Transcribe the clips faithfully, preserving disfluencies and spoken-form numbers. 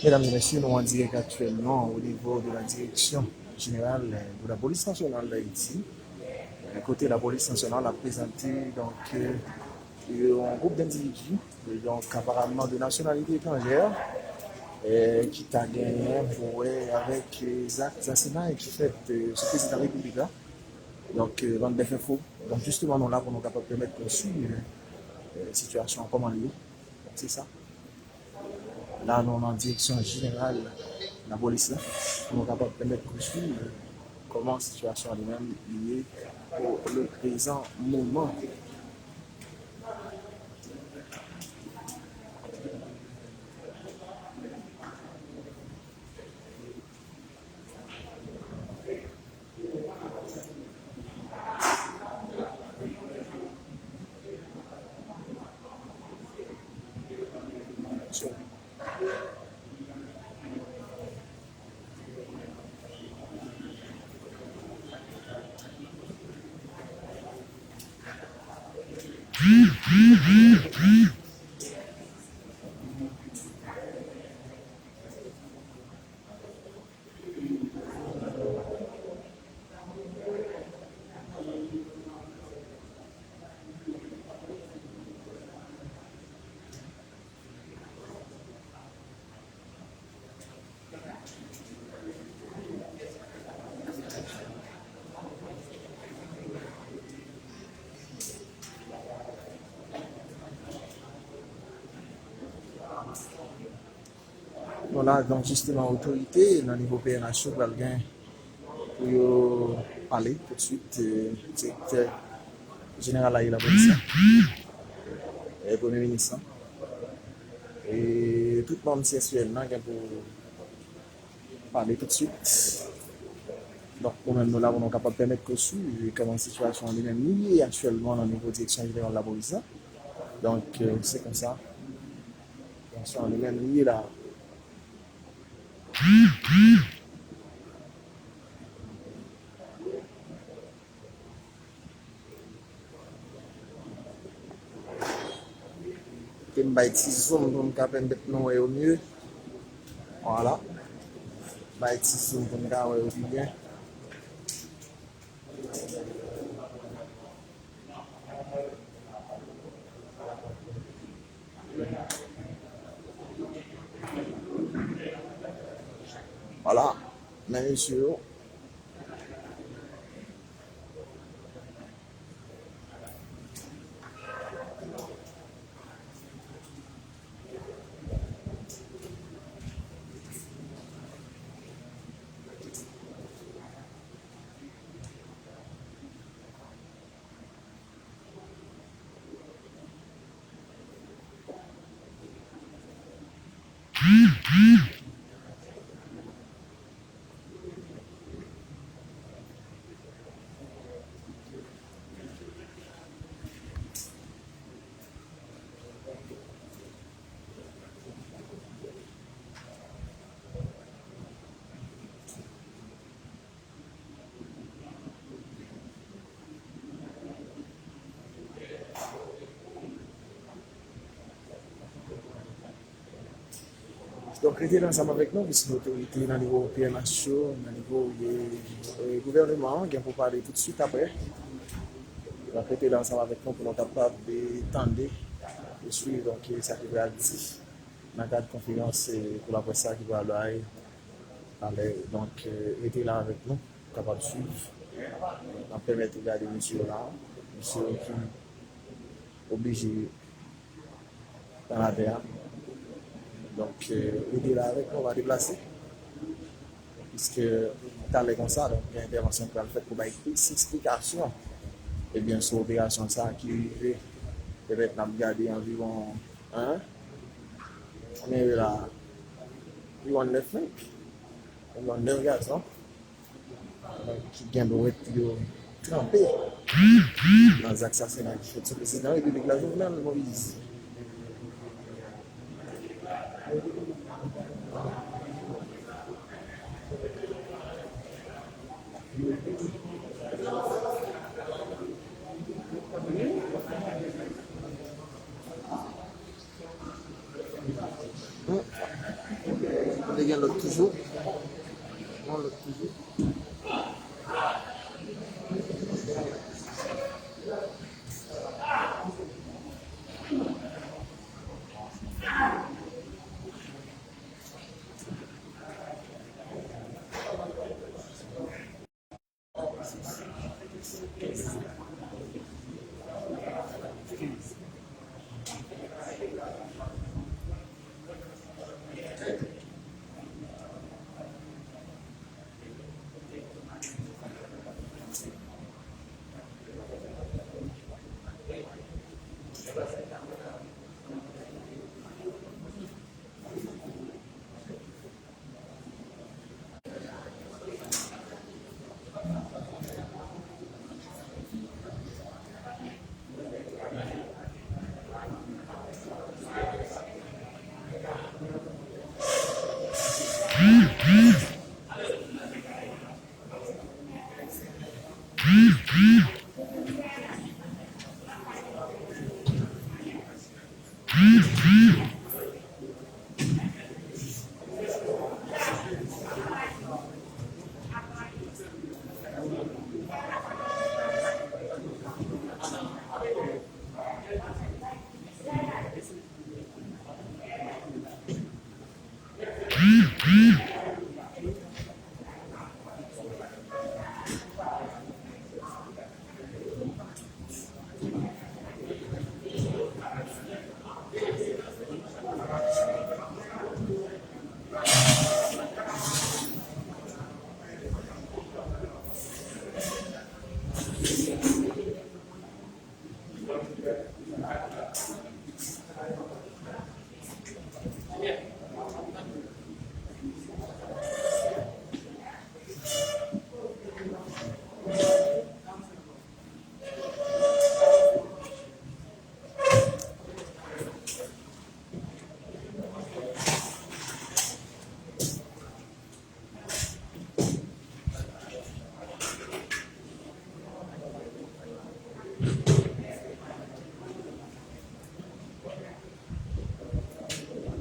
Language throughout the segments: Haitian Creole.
Medam e mesye, nou an dirèk aktyèlman o nivo de la Direction Générale de la Police Nationale d'Haïti, kote Lapolis Nasyonal ap prezante, donk, yon gwoup dendividi, donk, aparamman de nasyonalite etranjè, ki ta genyen pou wè avèk zak zasenay ki fèt sou prezidan repiblik la. Donk, bann bèf enfo. Donk, jisteman, nou la pou nou kapab pèmèt nou swiv sitiyasyon an, kòman l ye. Donk, se sa. La, nou nan direksyon jeneral lapolis la, pou nou kapab pèmèt nou swiv kòman sitiyasyon an li menm li ye pou le prezan moman. Nou la, donk, jisteman, otorite nan nivo P N H yo pral gen pou yo pale toutswit, eh, direktè jeneral la e lapolis la, eh, premye minis lan. E tout manm C S P N nan gen pou pale toutswit. Donk, nou menm, nou la pou nou kapab pèmèt ke w swiv kòman sitiyasyon an li menm li ye aktyèlman nan nivo direksyon jeneral lapolis la. Donk, eh, se konsa. Sitiyasyon an li menm li ye la. Te m bay ti zoom pou m ka pèmèt nou wè yo mye. Vwala. Bay ti zoom pou n ka wè yo pi byen. Vwala. Men mesye yo. Donk, rete la ansanm avèk nou, piske otorite nan nivo P N H yo, nan nivo, e, e, gouvèneman an, gen pou pale toutswit apre. Donk, rete la ansanm avèk nou pou nou kapab, e, tande e swiv, donk, e, sa ki pral di nan kad konferans, e, pou laprès sa ki pral bay. Alè, donk, eh, rete la avèk nou, kapab swiv. N ap pèmèt ou gade mesye yo la, mesye yo ki oblije pran latè a. Donk, eh, rete la avèk nou, pa deplase. Piske talè konsa, donk, gen entèvansyon k pral fèt pou bay plis eksplikasyon, ebyen, sou operasyon sa a ki rive. Petèt n ap gade anviwon, en, konbyen yo la? Anviwon nèf nèg. Anviwon nèf gason ki gen dwèt yo tranpe nan zak sasinay ki fèt sou prezidan repiblik la, Jovenel Moïse. Gen lòt toujou. Gen lòt toujou.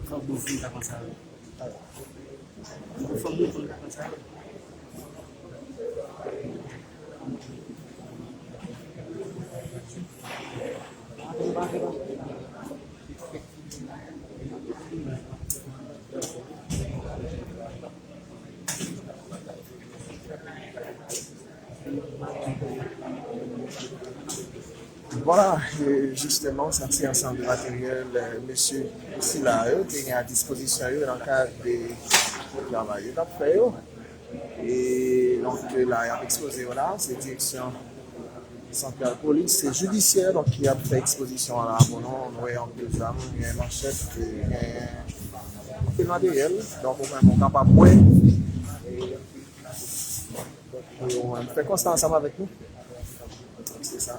Fòk bon foun ta konsa wi. Fòk bon foun ta konsa wi. Vwala, e, jisteman, sa se ansanm de materyèl, e, mesye sila yo te gen a dispozisyon yo nan kad de travay yo t ap fè yo. E, donk, la, y ap ekspoze yo la, se direksyon santral polis e jidisyè, donk, ki ap fè ekspozisyon an la pou nou. Nou wè anpil zam, gen manchèt, gen anpil materyèl. Donk, ou menm, ou kapab wè. Donk, ou menm, fè konsta ansanm avèk nou. Se sa.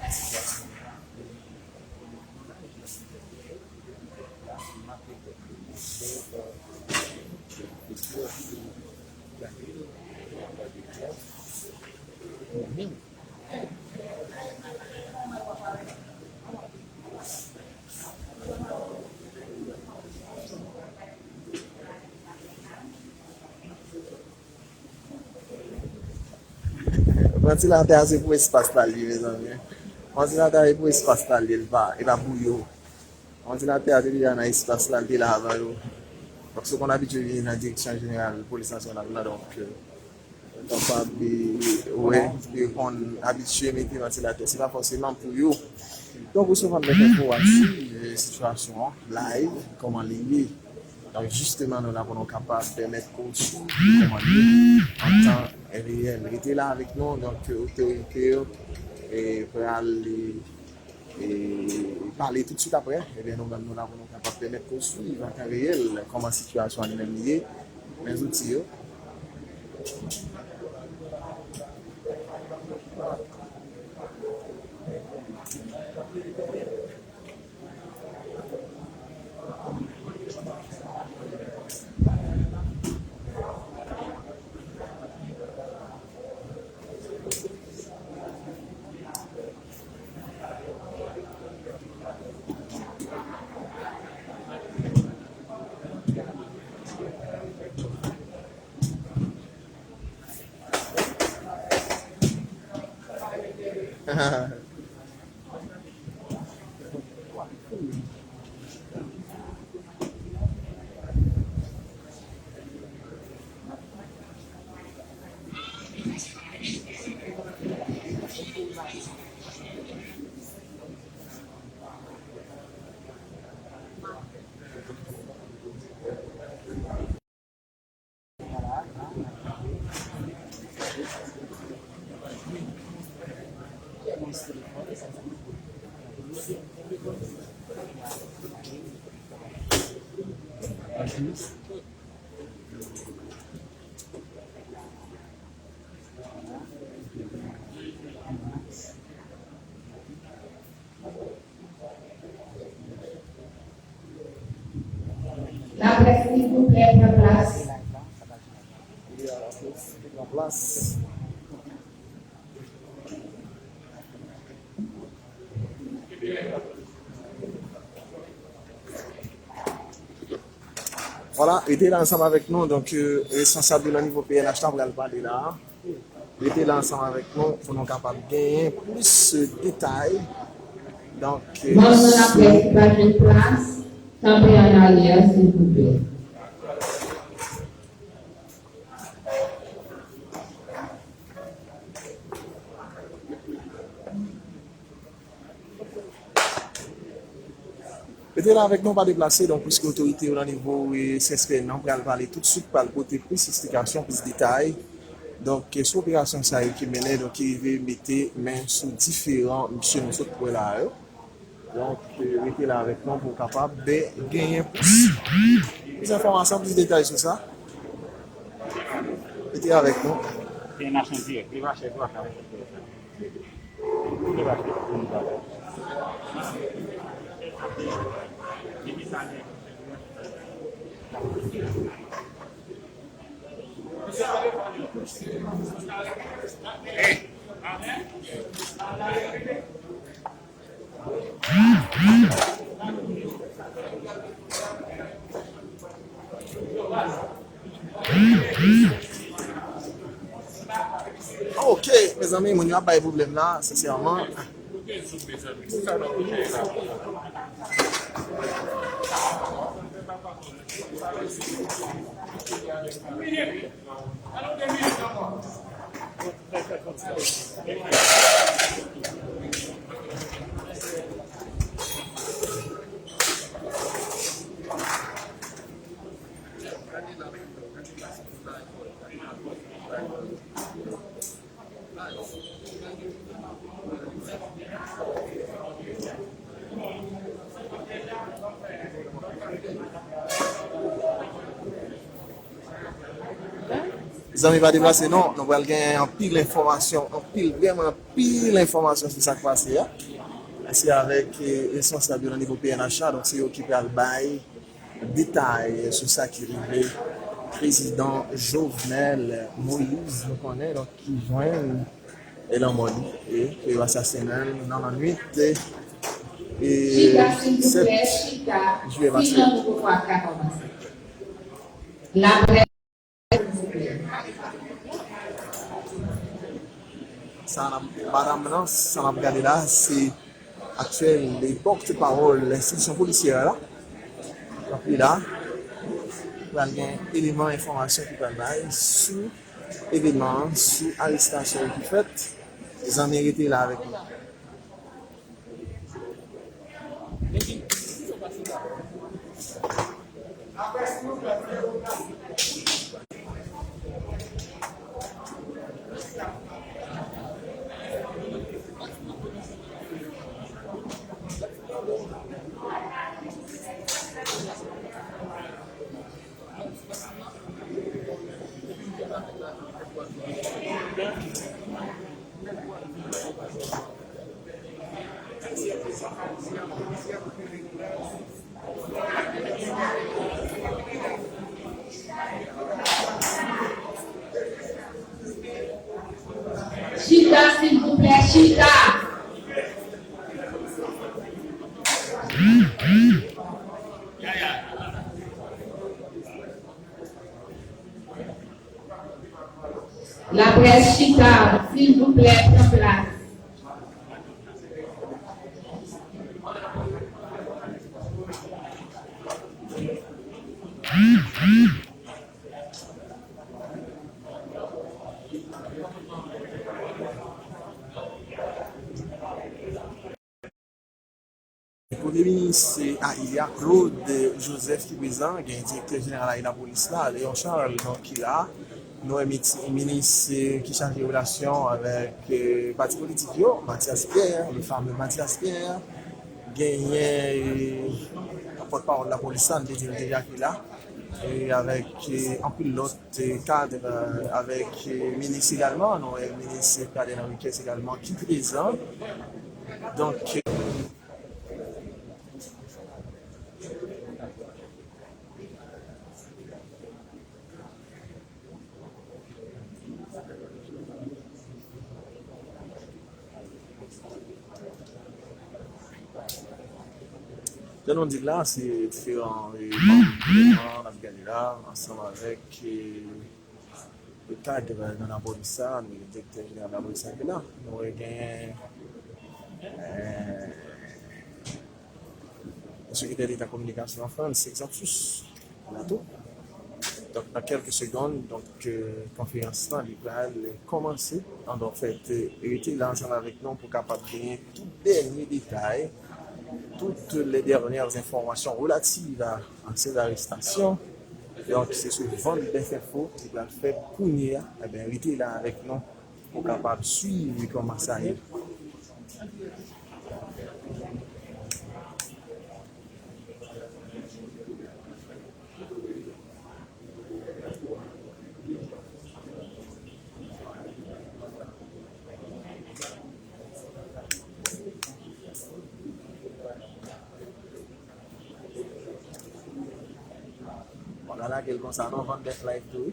Vantilatè a se pou espas la l ye, mezanmi. Vantilatè a se pou espas la l ye, li pa, li pa pou yo. Vantilatè a te deja nan espas la, li te la avan yo. Paske w konn abitye vini nan direksyon jeneral polis nasyonal la, donk, e, ou kapab, e, wè, yo konn abitye mete vantilatè. Se pa fòseman pou yo. Donk, resevwa lèt enfòmatif, e, sitiyasyon an, live, kòman li ye. Donk, jisteman, nou la pou nou kapab pèmèt ke w swiv kòman l ye an tan reyèl. Rete la avèk nou, donk, otorite yo, e, pral, e, pale toutswit apre. Ebyen, nou menm, nou la pou nou kapab pèmèt ke w swiv an tan reyèl kòman sitiyasyon an li menm li ye. Men zouti yo. Laprès, silvouplè, pran plas. Pran plas. Vwala, rete la ansanm avèk nou. Donk, euh, responsab yo nan nivo P N H la pral pale la. Rete la ansanm avèk nou pou nou kapab genyen plis detay. Donk, euh, Manm nan laprès ki pa jwenn plas, kanpe an aryè, silvouplè. Rete la avèk nou, pa deplase. Donk, piske otorite yo nan nivo, e, C S P N nan pral pale toutswit, pral pote plis eksplikasyon, plis detay. Donk, e, sou operasyon sa yo ki mennen, donk, ki rive mete men sou diferan mesye nou sot wè la yo. Donk, e, rete la avèk nou pou w kapab, e, genyen plis, plis enfòmasyon, plis detay sou sa. Rete avèk nou. P N H an dirèk, li pa chèf, li pa ka. Ok, mezanmi, moun yo ap bay pwoblèm la, sensèman. Zanmi, pa deplase non, nou pral gen anpil enfòmasyon, anpil, vrèman anpil enfòmasyon sou sa k pase a. Se avèk, eh, responsab yo nan nivo P N H la, donk se yo ki pral bay detay sou sa ki rive prezidan Jovenel Moïse, nou konnen, donk, ki jwenn e lanmò li, e ke yo asasennen l nan lannwit, e, e, sèt jiyè pase a. Laprès, silvouplè. Sa n ap, madanm nan, sa n ap gade la, se aktyèl pòtpawòl enstitisyon polisyè a la. Donk, li la, pral gen eleman enfòmasyon ki pral bay sou evènman an, sou arestasyon yo ki fèt. Zanmi, rete la avèk nou. Chita, silvouplè, chita. Laprès, chita, silvouplè, pran plas. Premye minis a Ili a, Claude Joseph, ki prezan, gen direktè jeneral a lapolis la, Léon Charles, donk, ki la. Nou wè miti-, minis, eh, ki chaje relasyon avèk, eh, pati politik yo, Mathias Pierre, le fameux Mathias Pierre. Genyen, eh, pòtpawòl lapolis la, nou te di l deja ki la. E avèk, eh, anpil lòt, eh, kad, eh, avèk, eh, minis egalman, nou wè minis Caden Henriquez egalman ki prezan. Donk, eh, Jan nou di la, se diferan, eh, manm gouvènman n ap gade la, ansanm avèk, eh, le kad nan lapolis sa, nou gen direktè jeneral lapolis sa ki la. Nou genyen, eh, Sekretè Deta Kominikasyon an, Frantz Exantus, la tou. Donk, nan kèlke segonn, donk, eh, konferans lan, li pral kòmanse. An, donk, fèt, eh, rete la ansanm avèk nou pou kapab genyen tout dènye detay, toutes les dernières informations relatives à, à ces arrestations. Donk, se sou Vann Dèf Enfo li pral fèt kounye a. Ebyen, rete la avèk nou pou kapab swiv kòman sa ye. Bon, la lage l konsa, non, Vann Dèf Live tou, wi.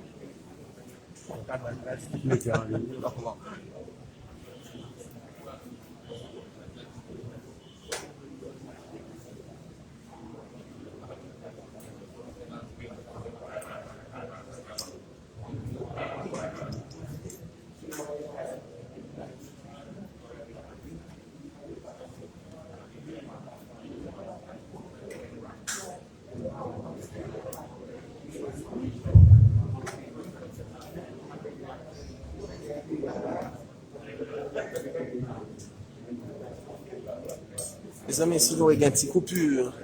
Bon, kanal la, tout medya an liy, wi. Bon. Mezanmi, si nou wè gen ti koupi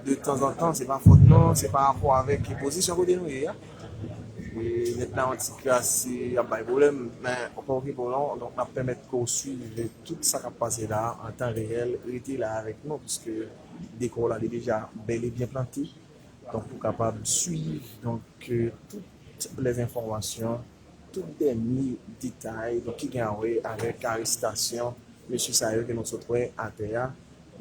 de tanzantan, se pa fòt nou, se pa rapò avèk pozisyon kote nou ye a. E nèt la yon ti kras, e, ap bay pwoblèm, men pa okipe w non. Donk, n ap pèmèt ke w swiv tout sa k ap pase la an tan reyèl. Rete la avèk nou, piske dekò w la, li deja bèl e byen plante. Donk, pou kapab swiv, donk, euh, tout lèzenfòmasyon, tout dènye detay, donk, ki gen a wè avèk arestasyon mesye sa yo ke nou sot wè atè a,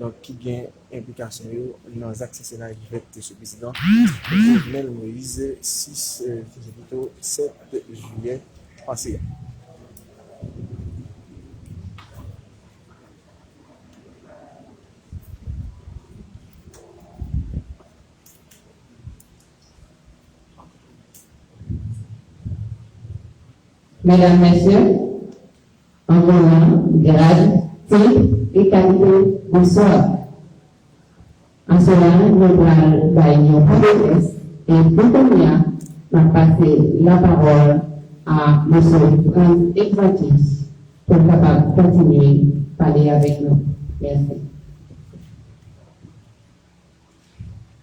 donk, ki gen enplikasyon yo nan zak sasinay ki fèt sou prezidan Jovenel Moïse, sis, euh, se pito sèt jiyè pase a. Medam, mesye, an mounan, grad, tit e kalite, bonswa. Aswè a, nou pral bay yon pwomès e pou kounye a, m ap pase lapawòl a mesye Frantz Exantus pou l kapab kontinye pale avèk nou. Mèsi.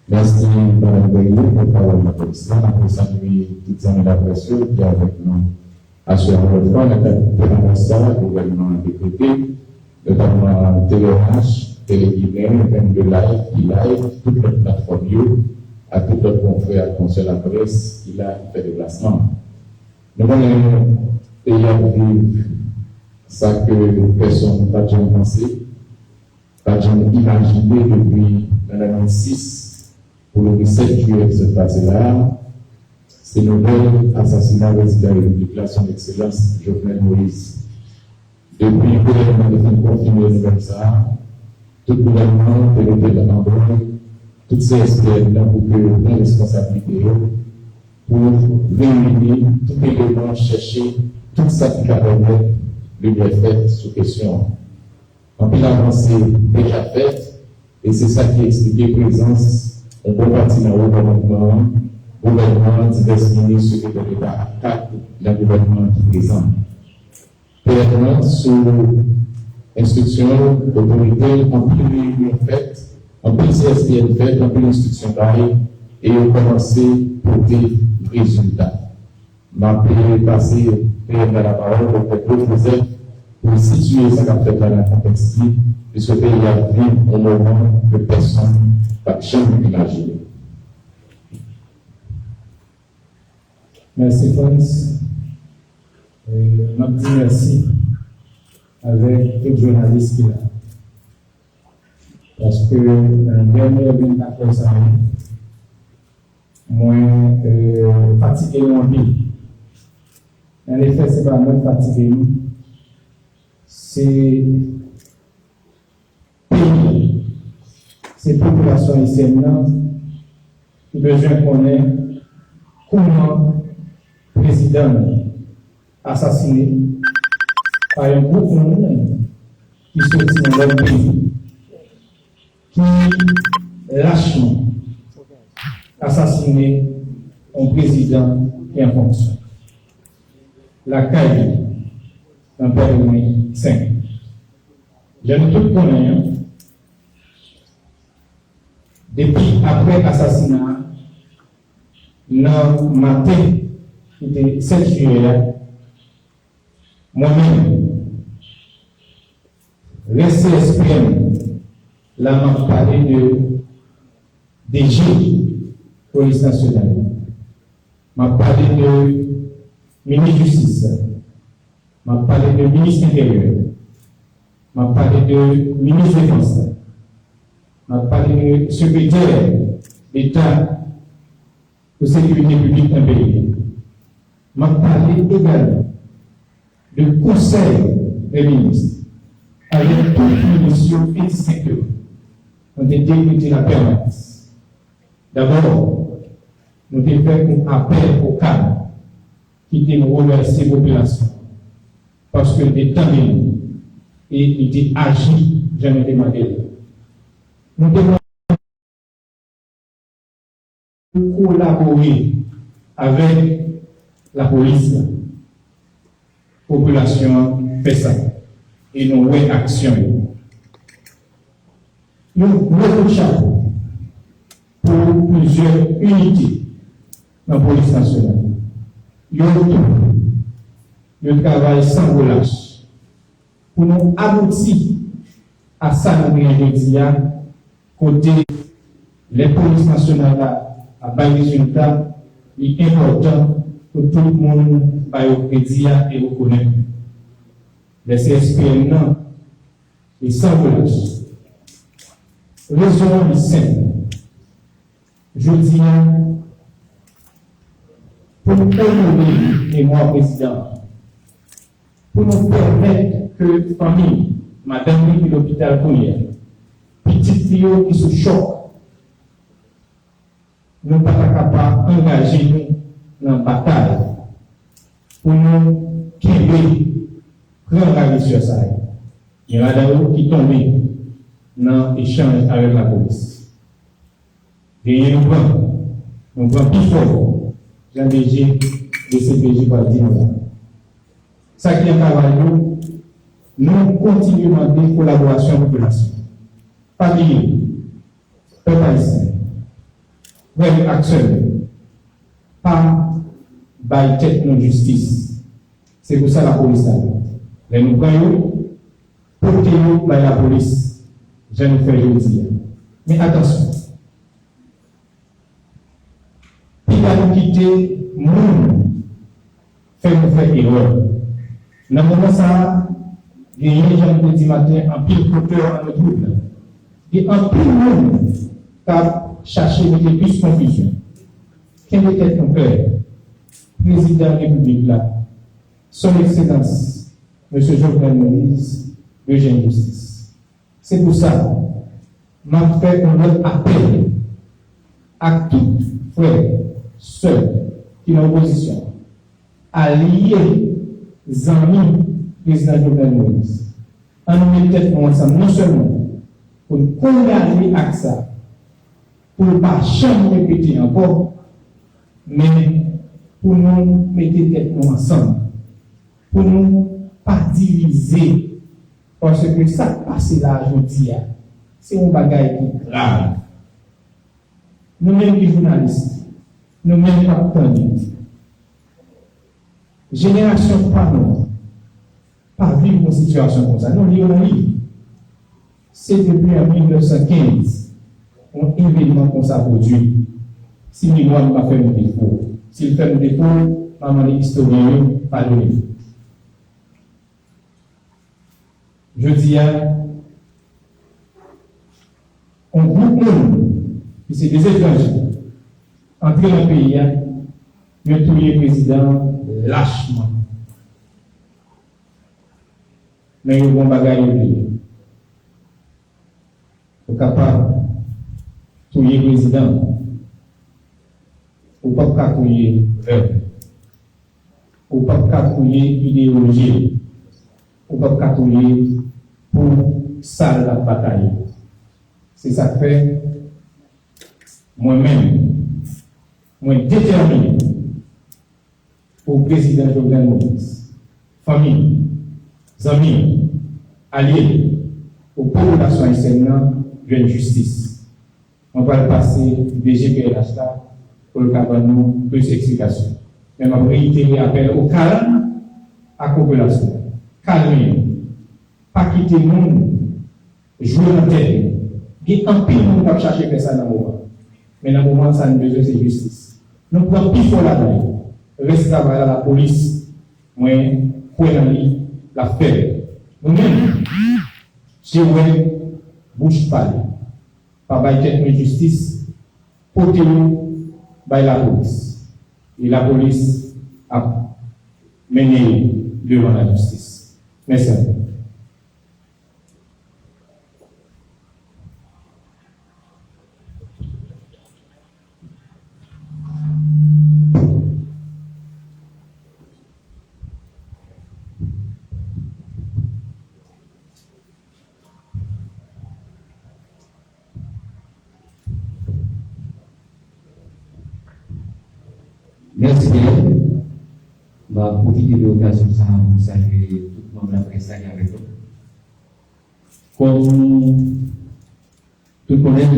Mèsi, Madanm Guerrier, pòtpawòl lapolis la. N ap salye tout zanmi laprès yo ki avèk nou aswè a yon lòt fwa nan kad pèmanans sa a gouvènman an dekrete, notamman Tele H, Tele Ginen, Vennde Live, Pi Live, tout lòt platfòm yo, ak tout lòt konfrè ak konsè laprès ki la, ki fè deplasman. Nou konnen peyi a ap viv sa ke pèsonn pa t janm panse, pa t janm imajine depi nan lane sis pou rive sèt jiyè ki sot pase la a, se nouvèl asasina prezidan repiblik la, Son Ekselans Jovenel Moïse. Depi gouvènman an te fin konfime nouvèl sa a, tout gouvènman an te mete l an branl, tout C S P N nan pou ke yo pran responsablite yo, pou reyini tout eleman, chèche tout sa ki ka pèmèt limyè fèt sou kesyon an. Anpil avanse deja fèt, e se sa ki eksplike prezans yon bon pati nan wo kòmandman an, gouvènman an, divès minis, sekretè deta ak kad nan gouvènman an ki prezan. Pè Gouvènans sou enstriksyon l, otorite l, anpil reyinyon fèt, anpil C S P N fèt, anpil enstriksyon bay, e yo kòmanse pote rezilta. M ap pase P M la lapawòl, Doktè Claude Joseph, pou l sitiye sa k ap fèt la nan kontèks li, piske peyi a ap viv yon moman ke pèsonn pa t janm imajine. Mèsi, Frantz. E, m ap di mèsi avèk tout jounalis ki la. Paske nan dènye vennkat è sa yo, mwen, e, fatige nou anpil. An efè, se pa mwen k fatige nou, se peyi, se popilasyon ayisyèn nan ki bezwen konnen kòman prezidan l asasine pa yon gwoup moun ki soti nan lòt peyi, ki lachman asasine yon prezidan ki an fonksyon lakay li nan Pèleren senk. Jan nou tout konnen an, depi apre asasina a, nan maten ki te sèt jiyè a, mwen menm, rès C S P N la, m ap pale de D G Polis Nasyonal la, m ap pale de minis jistis la, m ap pale de minis enteryè, m ap pale de minis defans la, m ap pale de sekretè deta pou sekirite piblik nan peyi a. M ap pale egalman de konsèy dè minis, avèk tout minis yo endistenkteman. Nou te dekrete lapèmanans. Dabò, nou te fè yon apèl o kalm ki te remèsye popilasyon an, paske l te tande nou e li te aji jan nou te mande l. Nou te kolabore avèk lapolis la. Popilasyon an fè sa. E nou wè aksyon yo. Yon gwo kout chapo pou plizyè inite nan Polis Nasyonal. Yo tou, yo travay san relach pou nou abouti a sa nou genyen jodi a, kote lè Polis Nasyonal la ap bay rezilta, li enpòtan pou tout moun ba yo kredi a e rekonèt yo. Lè C S P N nan, e san relach. Rezon an li senp. Jodi a, pou nou onore memwa prezidan an, pou nou pèmèt ke fanmi madanm li ki lopital kounye a, pitit li yo ki sou chòk, nou pa ta ka pa angaje nou nan batay pou nou kenbe gran ravizè sa yo. Gen ladan yo ki tonbe nan echanj avèk lapolis. Genyen nou pran, nou pran pi fò, jan D G D C P J pral di nou la. Sa ki an kaval yo, nou kontinye mande kolaborasyon popilasyon. Pa bliye, pèp ayisyen, frè nou ak sè nou, pa bay tèt nou jistis. Se pou sa lapolis la la. Lè nou pran yo, pote yo bay lapolis, jan nou fè jodi a. Men atansyon, piga nou kite moun fè nou fè erè. Nan moman sa a, genyen, jan m te di maten, anpil otè an nou twoub la. Gen anpil moun k ap chache mete plis konfizyon. Kenbe tèt nou klè. Prezidan Repiblik la, Son Ekselans Mesye Jovenel Moïse, bezwen jistis. Se pou sa, m ap fè yon lòt apèl ak tout frè, sè ki nan opozisyon, alye, zanmi prezidan Jovenel Moïse. Ann nou met tèt nou ansanm, non sèlman pou n kondane ak sa, pou l pa janm repete ankò, men pou nou mete tèt nou ansanm, pou nou pa divize. Paske sa k pase la a jodi a, se yon bagay ki grav. Nou menm ki jounalis, nou menm k ap tande, jenerasyon pa nou pa viv yon sitiyasyon konsa. Nou li yo nan liv. Se depi an mil nèf san kenz, yon evènman konsa pwodui. Si memwa m pa fè m defo, si l fè m defo, m a mande istoryen yo padone m. Jodi a, yon gwoup moun ki se de etranje antre nan peyi a, yo touye prezidan an lachman. Men yo gen yon bagay yo bliye. Ou kapab touye prezidan, ou p ap ka touye pèp. Ou p ap ka touye ideyoloji l. Ou p ap ka touye l pou sa l ap bataye. Se sa k fè, mwen menm, mwen detèmine pou prezidan Jovenel Moïse, fanmi l, zanmi l, alye l, pou popilasyon ayisyèn nan jwenn jistis. Mwen pral pase D G P N H la pou l ka ban nou plis eksplikasyon. Men m ap reyitere apèl o kalm ak popilasyon. Kalme nou. Pa kite moun jwe nan tèt nou. Gen anpil moun k ap chache fè sa nan moman. Men nan moman sa, nou bezwen se jistis. Nou pran pi fò ladan yo. Rès travay la, lapolis, mwen kwè nan li, l ap fè l. Nou menm, je wè, bouch pale. Pa bay tèt nou jistis, pote yo bay lapolis. E lapolis ap mennen yo devan lajistis. Mèsi anpil. Mèsi byen. M ap pwofite de okazyon sa a pou m salye tout manm laprès la ki avèk nou. Kòm tout konnen,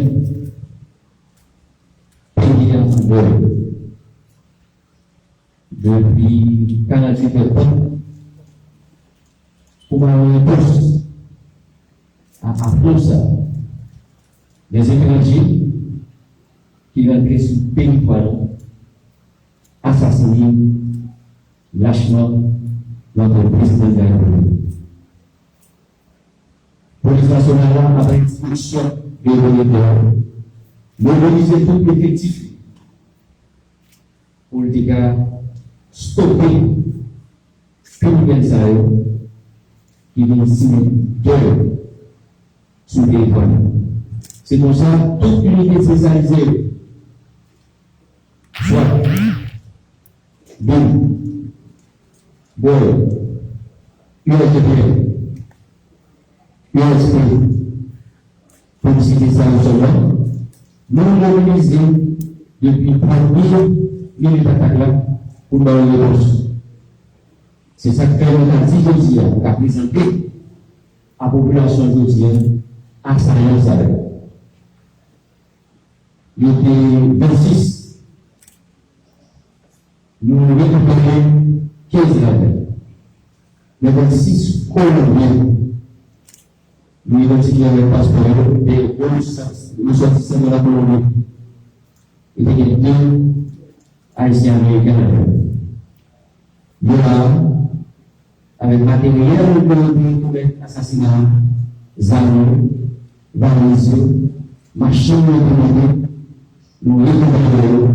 peyi a fou bò. Depi karanntuit èdtan, pou ba yon repons a afwont sa, dèzetranje ki rantre sou teritwa nou asasinen lachman nòt prezidan de la Repiblik. Polis nasyonal la, apre enspeksyon de vòlè dwa, mobilize tout efektif li pou l te ka stope kriminèl sa yo ki vin simen dèyè sou teritwa nou. Se konsa, tout inite espesyalize yo, swat, bib, bòl, U S G P N, U S P, pou n site sa yo sèlman, nou mobilize depi premye minit atak la pou n ba yo repons. Se sa k fè nou ka di jodi a, nou ka prezante a popilasyon jodi a asayan sa yo. Yo te vennsis. Nou rekipere kenz ladan yo. Men vennsis kolonbyen, nou idantifye avèk paspò yo, de resòtisan de la Kolonbi. E te gen de Ayisyen Ameriken ladan yo. Yo la a, avèk materyèl ke yo te komèt asasina a, zam yo, valiz yo, machin yo te monte, nou rekipere yo.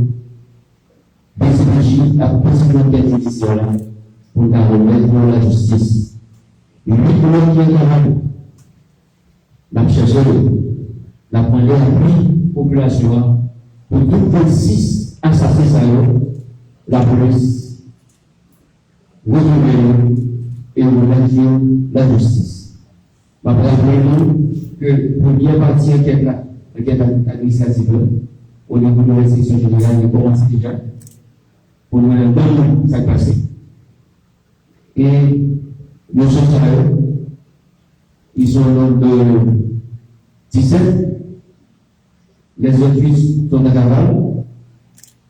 D C P J ap kontinye ankèt jidisyè la pou l ka remèt yo lajistis. Uit lòt ki antre ladan, n ap chèche yo. N ap mande apui popilasyon an pou tout vennsis asasen sa yo, lapolis retwouve yo e remèt yo lajistis. M ap raple nou ke premyè pati ankèt la, ankèt ad-, administratif la, onivo de lenspeksyon jeneral, li kòmanse deja, pou nou wè nan dan nou sa k pase. E nosyon sa yo, Ils sont au nombre de dix-sept. Les autres huit sont en cavale.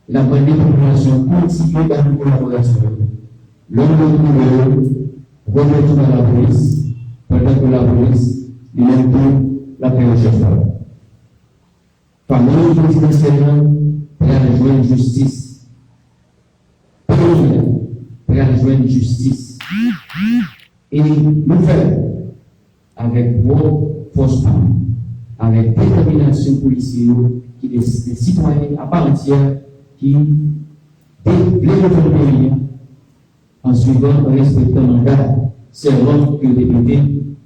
N ap mande popilasyon an kontinye ba nou kolaborasyon yo. Lè nou retwouve yo, remèt yo ba lapolis, pandan ke lapolis, li menm tou, l ap fè rechèch pa l. Fanmi prezidansyèl lan pral jwenn jistis. Pèp Ayisyen pral jwenn jistis. E nou fè l avèk pwòp fòs pa nou, avèk detèminasyon polisye yo ki de, de sitwayen apa antyè ki de, vle defann peyi a an swivan, an respektan manda, sèlman ke yo te mete,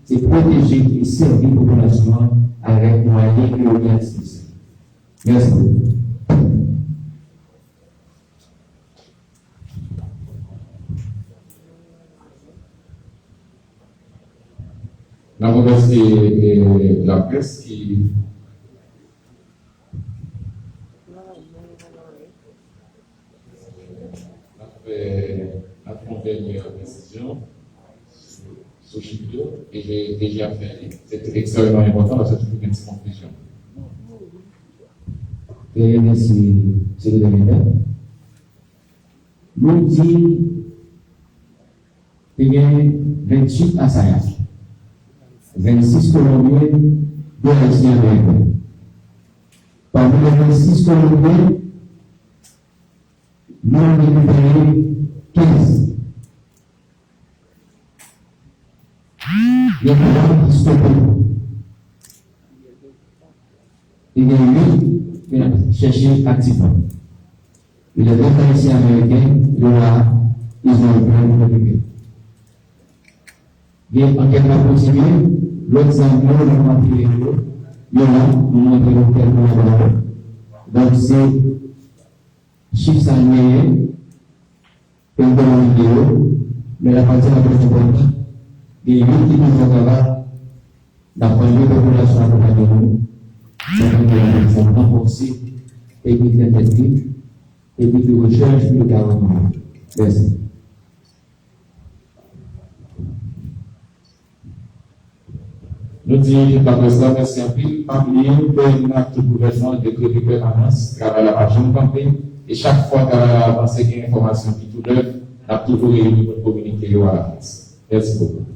se pwoteje e sèvi popilasyon an avèk mwayen ke yo gen a dispoze. Mèsi. N ap remèsye, eh, laprès ki, n ap fè, n ap fè yon dènyè presizyon sou, sou chif yo, e je, e je ap fè li. Se ekstrèmeman enpòtan paske toujou gen ti konfizyon. Trè byen, mèsi, Sekretè Deta. Nou di te gen venntuit asayas, vennsis Kolonbyen, de Ayisyen Ameriken. Pami lè vennsis Kolonbyen, nou rekipere kenz. Gen twa ki stope. E gen uit ke n ap chèche aktivman. E lè de Ayisyen Ameriken, yo la, ils ont été récupérés. Gen ankèt la kontinye, lòt zam yo, nou kontinye yo, yo la, nou montre nou kèk kolaboratè. Donk, se chif sa n genyen, ke n te nan videyo, men lapati la trè enpòtan. Gen youn ki toujou an travay, n ap mande popilasyon an akonpanye nou, sa pou nou sa ranfòse teknik entènèt li, teknik de rechèch pou yo ka rann nou. Mèsi. Nou di tout laprès la mèsi anpil. Pa bliye, P N ak tout gouvènman dekrete pèmanans, travay la pa janm kanpe, e chak fwa travay la avanse, gen enfòmasyon ki tou nèf, n ap toujou reyini pou n kominike yo alavans. Mèsi bokou.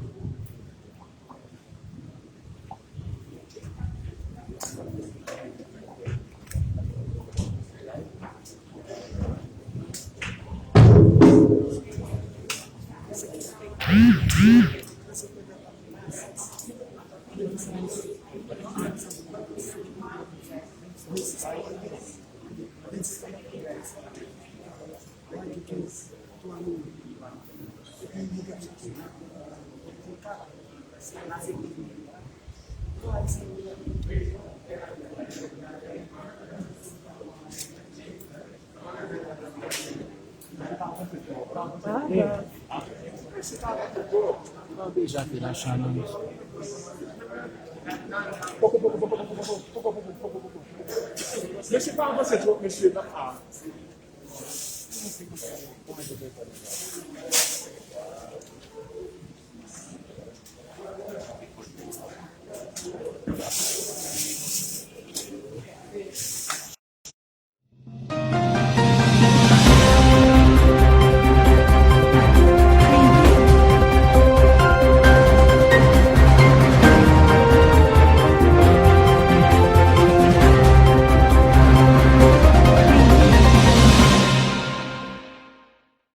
Deja fè la chalans. Mesye pa avanse twòp, mesye, nan a.